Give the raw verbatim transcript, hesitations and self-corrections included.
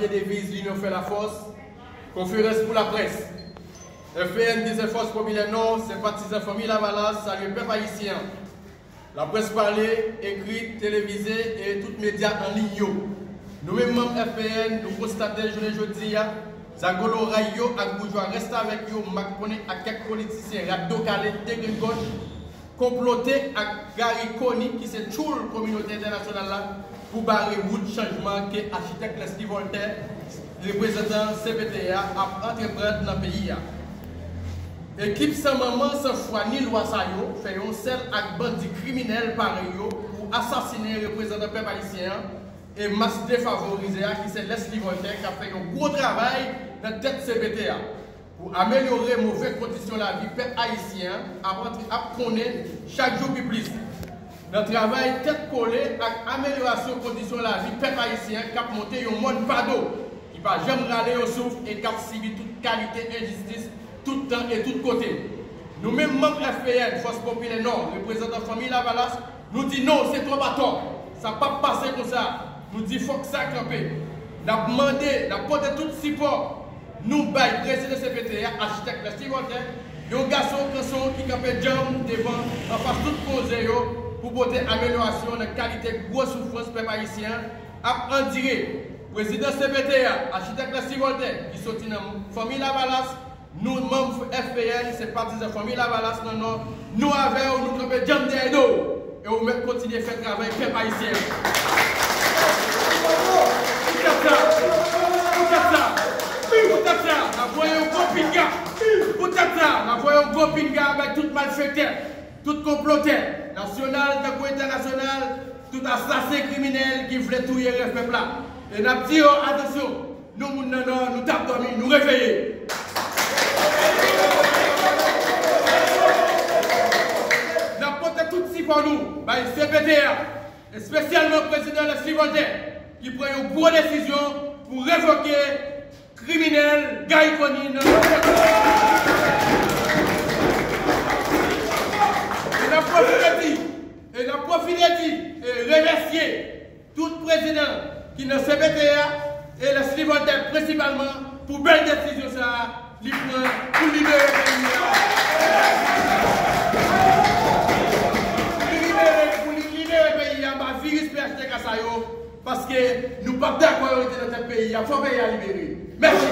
Deviz Linyon fè lafòs, konferans pou laprès. F P N, Dizèt Fòs Popilè Nò, senpatizan Fanmi Lavalas, salye pèp ayisyen an. Laprès pale, ekri, televize e tout medya an liy yo. Nou menm manm F P N, nou konstate jounen jodi a, zago loray yo ak boujwa restavèk yo makònen ak kèk politisyen rat do kale, degrenngòch, konplote ak Garry Conille, ki se tchoul kominote entènasyonal la, pou bare wout chanjman ke achitèk Leslie Voltaire, reprezantan C P T A, ap antreprann nan peyi a. Ekip san manman, san fwa ni lwa sa yo fè yon sèl ak bandi kriminèl parèy yo pou asasinen reprezantan pèp ayisyen an e mas defavorize a, ki se Leslie Voltaire, k ap fè yon gwo travay nan tèt C P T A pou amelyore move kondisyon lavi pèp ayisyen an ap antre, ap konnen chak jou pi plis. Nan travay tèt kole ak amelyorasyon kondisyon lavi pèp ayisyen an k ap monte yon mòn fado ki pa janm rale yon souf e k ap sibi tout kalite enjistis tout tan e tout kote. Nou menm manm F P N, Fòs Popilè Nò, reprezantan Fanmi Lavalas, nou di non, se twòp atò. Sa p ap pase konsa. Nou di fòk sa kanpe. N ap mande, n ap pote tout sipò nou bay prezidan C P T A, achitèk Leslie Voltaire, yon gason kanson ki kanpe djanm devan, anfas tout koze yo, pou pote amelyorasyon nan kalite gwo soufrans pèp ayisyen an ap andire. Prezidan C P T A, achitèk Leslie Voltaire, ki soti nan Fanmi Lavalas, nou manm F P N, senpatizan Fanmi Lavalas nan Nò, nou avè w, nou kanpe djanm dèyè do w. E w mèt kontinye fè travay pèp ayisyen an. Poutèt sa, poutèt sa, poutèt sa, n ap voye yon gwo pinga. Poutèt sa, n ap voye yon gwo pinga bay tout malfektè, tout konplotè, nasyonal tankou entènasyonal, tout asasen kriminèl ki vle touye rèv pèp la. E n ap di yo, atansyon, nou moun nan Nò, nou t ap dòmi, nou reveye. N ap pote tout sipò nou bay C P T A, espesyalman prezidan Leslie Voltaire, ki pran yon gwo desizyon pou revoke kriminèl Garry Conille nan. E n ap pwofite di, e n ap pwofite di, e remèsye tout prezidan ki nan C P T A e Leslie Voltaire prensipalman pou bèl desizyon sa a li pran pou libere peyi a. Pou li libere, pou li libere peyi a anba viris P H T K sa yo, paske nou p ap dakò yo rete nan tèt peyi a. Fò peyi a libere. Mèsi.